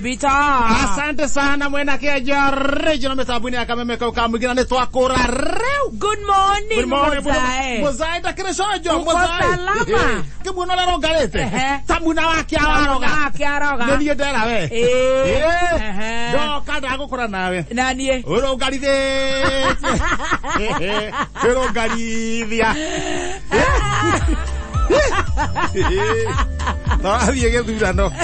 Baby talk. Asante sana mwena kĩanjo regional mĩtambo-inĩ ya kameme kau ka mũingĩ na nĩ twakũra rĩu. Good morning, Good morning, Muzae. Muzae ndakĩrĩ conjo. Uko salama? Kĩmuona ũrĩa ũrũngarĩte Ehe. ta muna wake awaroga. Wake aroga. Nĩ niĩ ndera we. Ĩĩ. Ĩĩ. Ehe. Ndoka ndagũkora nawe Na niĩ. Ũrũngarithĩtie ũrũngarithia tũrathiĩ gĩthurano. Na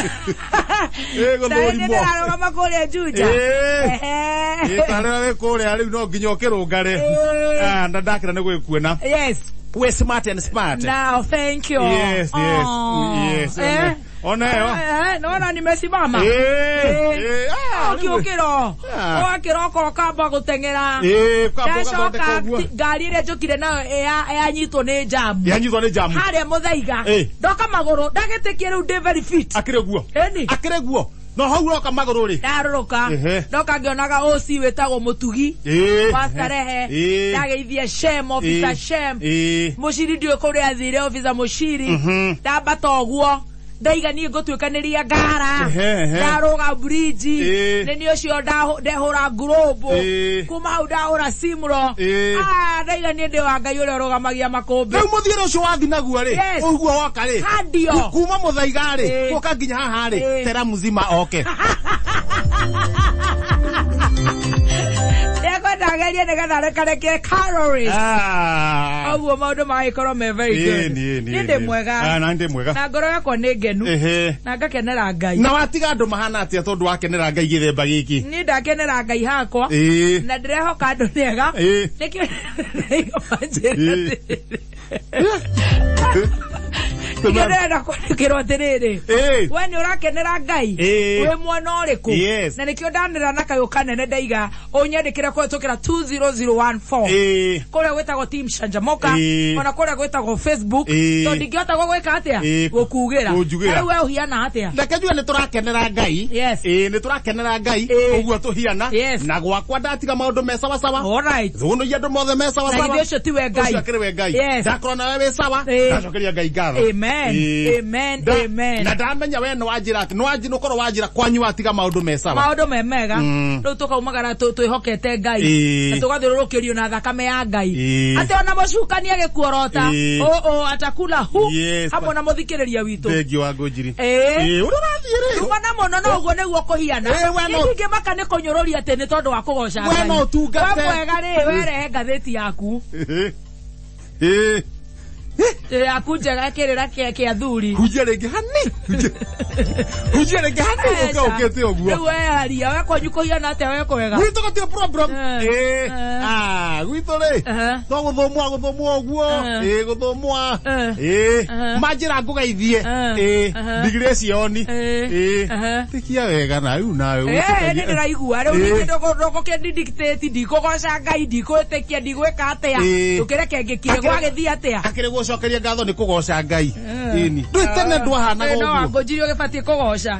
nĩ Gũthũrimwo. ndĩrarũgama kũrĩa Juja. Ĩĩ. Ehe. Tarĩra wĩ kũrĩa rĩu no nginya ũkĩrũngare. Ĩĩ. Ah, na ndakĩra nĩ gwĩkuona. Yes. We smart and smart. Now, thank you. Yes, yes, Oh. yes. Eh? Ona ĩyo. Eh, naona nimesimama. Ĩĩ, Eh. ĩĩ, ah, rĩu- Ũkĩũkĩra. Ah. Ũgakĩroka ũkamba gũteng'era. Ĩĩ, kwamba ũgathondeka Ndacoka ũguo. ngari ĩrĩa njũkire nayo yanyitwo nĩ njamu. Yanyitwo nĩ njamu. Harĩa mũthaiga. Eh. Ndoka magũrũ ndagĩtĩkia rĩu ndĩ very fit. Akĩrĩ guo. Ĩni. Akĩrĩ guo. No hau ũroka magũrũ rĩ. Ndarũrũka. Ehe. Ndoka ngĩonaga OC wĩtagwo Mũtugi. Ĩĩ. Wa Starehe. Ĩĩ. Ndageithia Shem, officer Ĩĩ. Shem. Ĩĩ. Mũciri ndiũĩ kũrĩa athire officer Mũciri. Mhm. Ndambata ũguo ndaiga niĩ ngũtuĩkanĩria ngara. Ehe, ehe. Ndarũga bridge. Ĩĩ. Nĩ niĩ ũcio ndehũra ngurũmbũ. Ĩĩ. Kuma hau ndahũra simro. Ĩĩ. Ah, ndaiga niĩ ndĩ wa Ngai ũrĩa ũrũgamagia makũmbĩ. Rĩu mũthiĩre ũcio wathi naguo rĩ. Yes. Ũguo woka rĩ. Handio. Kuma mũthaiga rĩ. Ĩĩ. Gũka nginya haha rĩ. Ĩĩ. Tera mzima oke. Nĩngwenda ngerie nĩgetha rekareke calories. Ah. Ũguo maũndũ magagĩkorwo me very Ĩĩ, good. nĩ, Niĩ nĩ, ndĩ nĩ. mwega. Ah, na ndĩ mwega. Na ngoro yakwa nĩ ngenu. Ehe. Na ngakenera Ngai. Na watiga andũ mahana atĩa tondũ wakenera Ngai gĩthemba gĩkĩ? Niĩ ndakenera Ngai hakwa. Ĩĩ. Na ndĩrehoka andũ nĩ ega. Ĩĩ. Nĩkĩo manjĩra Ĩĩ. atĩrĩrĩ. Nĩkĩo ndĩrenda kwandĩkĩrwo atĩrĩrĩ. Ĩĩ. We nĩ ũrakenera Ngai. Ĩĩ. Wĩ mwena ũrĩkũ? Yes. Na nĩkĩo ndanĩra na kayũ kanene ndaiga ũnyandĩkĩre kũhĩtũkĩra 20014. Ĩĩ. Kũrĩa gwĩtagwo Team Canjamoka Ĩĩ. ona kũrĩa gwĩtagwo Facebook Ĩĩ. tondũ ndingĩhota gũgwĩka atĩa Ĩĩ. gũkugĩra. Kũnjugĩra. Na rĩu we ũhiana atĩa? Reke njuge nĩ tũrakenera Ngai. Yes. Ĩĩ, nĩ tũrakenera Ngai. Ĩĩ. Ũguo tũhiana. Yes. Na gwakwa ndatiga maũndũ me sawa sawa. All right. Thũnũia andũ mothe me sawa Na sawa. githĩ ũcio tiwe Ngai. Ũcio akĩrĩ we Ngai. Yes. Ndakorwo nawe wĩ sawa. Ĩĩ. Ndacokeria Ngai ngatho. Amen. Ĩĩ. Amen. Amen. Na ndamenya we nĩ wanjĩra atĩ nĩ ũkorwo wanjĩra kwanyu watiga maũndũ me sawa. Maũndũ me mega. Mm. Rĩu tũkaumagara twĩhokete Ngai. Ĩĩ. Na tũgathiũrũrũkĩrio na thakame ya Ngai. Ĩĩ. Atĩ ona mũcukani agĩkuorota. Ĩĩ. Ũ atakula hu. Yes. Hamwe na mũthikĩrĩria witũ. Thengiũ wa Ngũnjiri. Ĩĩ. Ĩĩ, ũrĩa ũrathiĩ rĩ. Tuma na mũno no ũguo nĩguo kũhiana. Ĩĩ, we no- Niĩ ndingĩmaka nĩ kũnyũrũria atĩ nĩ tondũ wa kũgoca We Ngai. no ũtungate. We mwega rĩ, werehe ngathĩti yaku. Ĩĩ. Ĩĩ. Yaku njega kĩrĩra kĩa thuri. Hunjia rĩngĩ hani. Hunjia rĩngĩ hani ũke ũkĩte ũguo. Rĩu weharia, we kwanyu kũhiana atĩa we kwega? Gwitũ gũtirĩ problem. Eh, Ĩĩ. eh. Ah, gwitũ rĩ. Eh. No gũthũmũa gũthũmũa ũguo. Eh. Ĩĩ, gũthũmũa. Eh. Ĩĩ. Eh. Manjĩra ngũgeithie. Eh. Ĩĩ. Eh. Digression. Eh. Ĩĩ. Eh. Tikia wega na rĩu nawe. Eh, nĩ ndĩraigua rĩu Ĩĩ. ningĩ ndũgũkĩndidictate ndikũgoca Ngai ndikũĩtĩkia ndigwĩka atĩa Ĩĩ. ndũkĩreke ngĩkire gwagĩthiĩ atĩa Akĩrĩ gũcokeria ngatho nĩ kũgoca Ngai. Ĩni. Ndũĩ tene ndwahanaga Eh, no ũguo. wangũnjirie ũgĩbatiĩ kũgoca.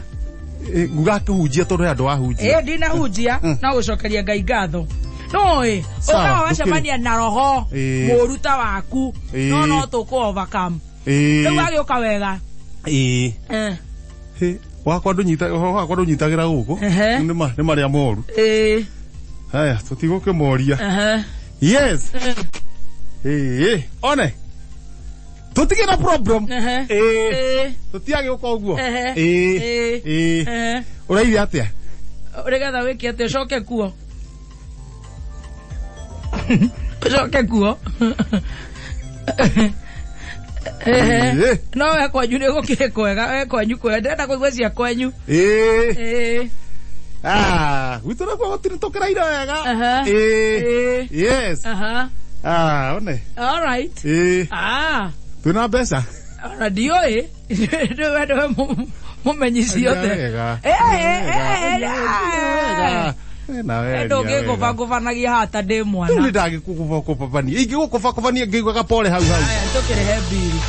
Ĩ, Nguga akĩhunjia tondũ he andũ ahunjia. Ĩ ndinahunjia no gũcokeria Ngai ngatho. Nũĩ Sawa, ũkaga wacemania na roho Ĩĩ. mũũru ta waku Ĩĩ. no no tũkũ overcome. Ĩĩ. Rĩu agĩũka wega. Ĩĩ. Eh, Hĩ, wakwa ndũnyita ũhoro wakwa ndũnyitagĩra gũkũ. Ehe. Nĩ ma nĩ marĩa moru. ĩĩ, Haya, tũtigũkĩmoria. ehe. Yes. Eh, Ĩĩ. One. Tũtigĩ na problem. Ehe. Ĩĩ. Ĩĩ, Tũtiagĩũka ũguo. Ehe. Ĩĩ. Ĩĩ. Ĩĩ. ehe. Ũraire atĩa? Nĩgetha wĩke atĩa ũcoke kuo ũcoke kuo. Ehe. Ĩĩ. No we kwanyu nĩ gũkĩrĩ kwega, we kwanyu kwega ndĩrenda kũigua cia kwanyu. Ĩĩ. Ĩĩ. Ah, gwitũ nakuo gũtirĩ tũkĩraire wega. Aha. Ĩĩ. Ĩĩ. Yes. Aha. Ah, one. All right. Ĩĩ. Ah, Twĩna mbeca. ona ndiũĩ nĩwe nĩwe mũmenyi ciothe. Wega. Eh, eh, eh, Wega. eh. Na wega. Ndũngĩngũbangũbanagia haha ta ndĩ Rĩu mwana. nĩ ndagĩkũgũbakũbania. Ingĩgũkũbakũbania ngĩiguaga pole hau hau. Aya, tũkĩrĩhe mbiri.